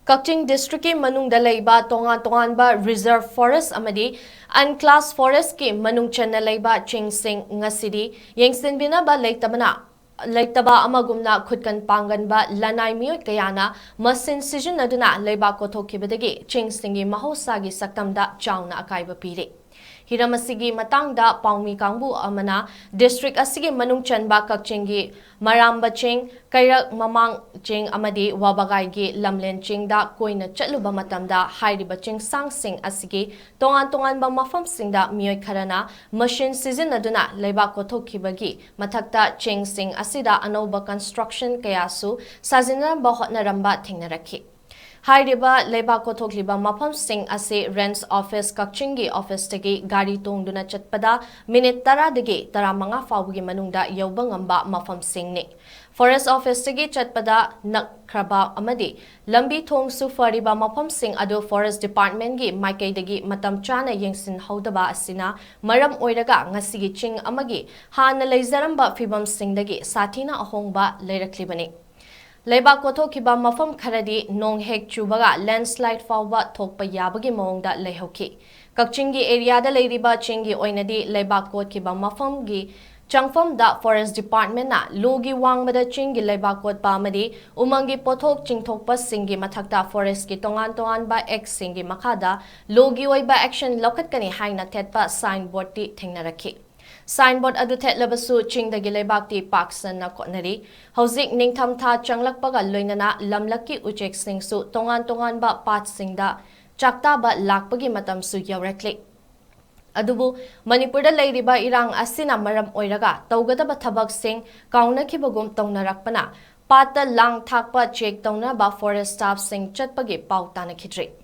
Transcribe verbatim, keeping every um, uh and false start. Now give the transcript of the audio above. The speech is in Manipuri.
ꯀꯛꯆꯤꯡ ꯗꯤꯁꯇ꯭ꯔꯤꯛꯀꯤ ꯃꯅꯨꯡꯗ ꯂꯩꯕ ꯇꯣꯉꯥꯟ ꯇꯣꯉꯥꯟꯕ ꯔꯤꯖꯔꯚ ꯐꯣꯔꯦꯁ ꯑꯃꯗꯤ ꯑꯟꯀ꯭ꯂꯥꯁ ꯐꯣꯔꯦꯁꯀꯤ ꯃꯅꯨꯡ ꯆꯟꯅ ꯂꯩꯕ ꯆꯤꯡꯁꯤꯡ ꯉꯁꯤꯗꯤ ꯌꯦꯡꯁꯤꯟꯕꯤꯅꯕ ꯂꯩꯇꯕꯅ, ꯂꯩꯇꯕ ꯑꯃꯒꯨꯝꯅ ꯈꯨꯠꯀꯟ ꯄꯥꯡꯒꯟꯕ ꯂꯅꯥꯏ ꯃꯤꯑꯣꯏ ꯀꯌꯥꯅ ꯃꯁꯤꯟ ꯁꯤꯖꯤꯟꯅꯗꯨꯅ ꯂꯩꯕꯥꯛ ꯀꯣꯊꯣꯛꯈꯤꯕꯗꯒꯤ ꯆꯤꯡꯁꯤꯡꯒꯤ ꯃꯍꯧꯁꯥꯒꯤ ꯁꯛꯇꯝꯗ ꯆꯥꯎꯅ ꯑꯀꯥꯏꯕ ꯄꯤꯔꯤ꯫ ꯍꯤꯔꯝ ꯑꯁꯤꯒꯤ ꯃꯇꯥꯡꯗ ꯄꯥꯎꯃꯤ ꯀꯥꯡꯕꯨ ꯑꯃꯅ ꯗꯤꯁꯇ꯭ꯔꯤꯛ ꯑꯁꯤꯒꯤ ꯃꯅꯨꯡ ꯆꯟꯕ ꯀꯛꯆꯤꯡꯒꯤ ꯃꯔꯥꯝꯕ ꯆꯤꯡ, ꯀꯩꯔꯛ ꯃꯃꯥꯡ ꯆꯤꯡ ꯑꯃꯗꯤ ꯋꯥꯕꯒꯥꯏꯒꯤ ꯂꯝꯂꯦꯟ ꯆꯤꯡꯗ ꯀꯣꯏꯅ ꯆꯠꯂꯨꯕ ꯃꯇꯝꯗ ꯍꯥꯏꯔꯤꯕ ꯆꯤꯡꯁꯥꯡꯁꯤꯡ ꯑꯁꯤꯒꯤ ꯇꯣꯉꯥꯟ ꯇꯣꯉꯥꯟꯕ ꯃꯐꯝꯁꯤꯡꯗ ꯃꯤꯑꯣꯏ ꯈꯔꯅ ꯃꯁꯤꯟ ꯁꯤꯖꯤꯟꯅꯗꯨꯅ ꯂꯩꯕꯥꯛ ꯀꯣꯊꯣꯛꯈꯤꯕꯒꯤ ꯃꯊꯛꯇ ꯆꯤꯡꯁꯤꯡ ꯑꯁꯤꯗ ꯑꯅꯧꯕ ꯀꯟꯁꯇ꯭ꯔꯛꯁꯟ ꯀꯌꯥꯁꯨ ꯁꯥꯖꯤꯟꯅꯕ ꯍꯣꯠꯅꯔꯝꯕ ꯊꯦꯡꯅꯔꯛꯈꯤ꯫ ꯍꯥꯏꯔꯤꯕ ꯂꯩꯕꯥꯛ ꯀꯣꯊꯣꯛꯂꯤꯕ ꯃꯐꯝꯁꯤꯡ ꯑꯁꯤ ꯔꯦꯟꯖ ꯑꯣꯐꯤꯁ ꯀꯛꯆꯤꯡꯒꯤ ꯑꯣꯐꯤꯁꯇꯒꯤ ꯒꯥꯔꯤ ꯇꯣꯡꯗꯨꯅ ꯆꯠꯄꯗ ꯃꯤꯅꯤꯠ ꯇꯔꯥꯗꯒꯤ ꯇꯔꯥꯃꯉꯥ ꯐꯥꯎꯕꯒꯤ ꯃꯅꯨꯡꯗ ꯌꯧꯕ ꯉꯝꯕ ꯃꯐꯝꯁꯤꯡꯅꯤ꯫ ꯐꯣꯔꯦꯁ ꯑꯣꯐꯤꯁꯇꯒꯤ ꯆꯠꯄꯗ ꯅꯛꯈ꯭ꯔꯕ ꯑꯃꯗꯤ ꯂꯝꯕꯤ ꯊꯣꯡꯁꯨ ꯐꯔꯤꯕ ꯃꯐꯝꯁꯤꯡ ꯑꯗꯨ ꯐꯣꯔꯦꯁ ꯗꯤꯄꯥꯔꯠꯃꯦꯟꯒꯤ ꯃꯥꯏꯀꯩꯗꯒꯤ ꯃꯇꯝ ꯆꯥꯅ ꯌꯦꯡꯁꯤꯟꯍꯧꯗꯕ ꯑꯁꯤꯅ ꯃꯔꯝ ꯑꯣꯏꯔꯒ ꯉꯁꯤꯒꯤ ꯆꯤꯡ ꯑꯃꯒꯤ ꯍꯥꯟꯅ ꯂꯩꯖꯔꯝꯕ ꯐꯤꯕꯝꯁꯤꯡꯗꯒꯤ ꯁꯥꯊꯤꯅ ꯑꯍꯣꯡꯕ ꯂꯩꯔꯛꯂꯤꯕꯅꯤ꯫ ꯂꯩꯕꯥꯛ ꯀꯣꯊꯣꯛꯈꯤꯕ ꯃꯐꯝ ꯈꯔꯗꯤ ꯅꯣꯡ ꯍꯦꯛ ꯆꯨꯕꯒ ꯂꯦꯟꯁꯂꯥꯏꯗ ꯐꯥꯎꯕ ꯊꯣꯛꯄ ꯌꯥꯕꯒꯤ ꯃꯑꯣꯡꯗ ꯂꯩꯍꯧꯈꯤ꯫ ꯀꯛꯆꯤꯡꯒꯤ ꯑꯦꯔꯤꯌꯥꯗ ꯂꯩꯔꯤꯕ ꯆꯤꯡꯒꯤ ꯑꯣꯏꯅꯗꯤ ꯂꯩꯕꯥꯛ ꯀꯣꯠꯈꯤꯕ ꯃꯐꯝꯒꯤ ꯆꯪꯐꯝꯗ ꯐꯣꯔꯦꯁ ꯗꯤꯄꯥꯔꯠꯃꯦꯟꯅ ꯂꯨꯒꯤ ꯋꯥꯡꯃꯗ ꯆꯤꯡꯒꯤ ꯂꯩꯕꯥꯛ ꯀꯣꯠꯄ ꯑꯃꯗꯤ ꯎꯃꯪꯒꯤ ꯄꯣꯠꯊꯣꯛ ꯆꯤꯡꯊꯣꯛꯄꯁꯤꯡꯒꯤ ꯃꯊꯛꯇ ꯐꯣꯔꯦꯁꯀꯤ ꯇꯣꯉꯥꯟ ꯇꯣꯉꯥꯟꯕ ꯑꯦꯛꯁꯤꯡꯒꯤ ꯃꯈꯥꯗ ꯂꯨꯒꯤ ꯑꯣꯏꯕ ꯑꯦꯛꯁꯟ ꯂꯧꯈꯠꯀꯅꯤ ꯍꯥꯏꯅ ꯊꯦꯠꯄ ꯁꯥꯏꯟ ꯕꯣꯔꯗꯇꯤ ꯊꯦꯡꯅꯔꯛꯈꯤ꯫ ꯁꯥꯏꯟ ꯕꯣꯔꯗ ꯑꯗꯨ ꯊꯦꯠꯂꯕꯁꯨ ꯆꯤꯡꯗꯒꯤ ꯂꯩꯕꯥꯛꯇꯤ ꯄꯥꯛ ꯁꯟꯅ ꯀꯣꯠꯅꯔꯤ꯫ ꯍꯧꯖꯤꯛ ꯅꯤꯡꯊꯝꯊꯥ ꯆꯪꯂꯛꯄꯒ ꯂꯣꯏꯅꯅ ꯂꯝꯂꯛꯀꯤ ꯎꯆꯦꯛꯁꯤꯡꯁꯨ ꯇꯣꯉꯥꯟ ꯇꯣꯉꯥꯟꯕ ꯄꯥꯠꯁꯤꯡꯗ ꯆꯥꯛꯇꯥꯕ ꯂꯥꯛꯄꯒꯤ ꯃꯇꯝꯁꯨ ꯌꯧꯔꯛꯂꯤ꯫ ꯑꯗꯨꯕꯨ ꯃꯅꯤꯄꯨꯔꯗ ꯂꯩꯔꯤꯕ ꯏꯔꯥꯡ ꯑꯁꯤꯅ ꯃꯔꯝ ꯑꯣꯏꯔꯒ ꯇꯧꯒꯗꯕ ꯊꯕꯛꯁꯤꯡ ꯀꯥꯎꯅꯈꯤꯕꯒꯨꯝ ꯇꯧꯅꯔꯛꯄꯅ ꯄꯥꯠꯇ ꯂꯥꯡ ꯊꯥꯛꯄ ꯆꯦꯛ ꯇꯧꯅꯕ ꯐꯣꯔꯦꯁ ꯁ꯭ꯇꯥꯐꯁꯤꯡ ꯆꯠꯄꯒꯤ ꯄꯥꯎ ꯇꯥꯅꯈꯤꯗ꯭ꯔꯤ꯫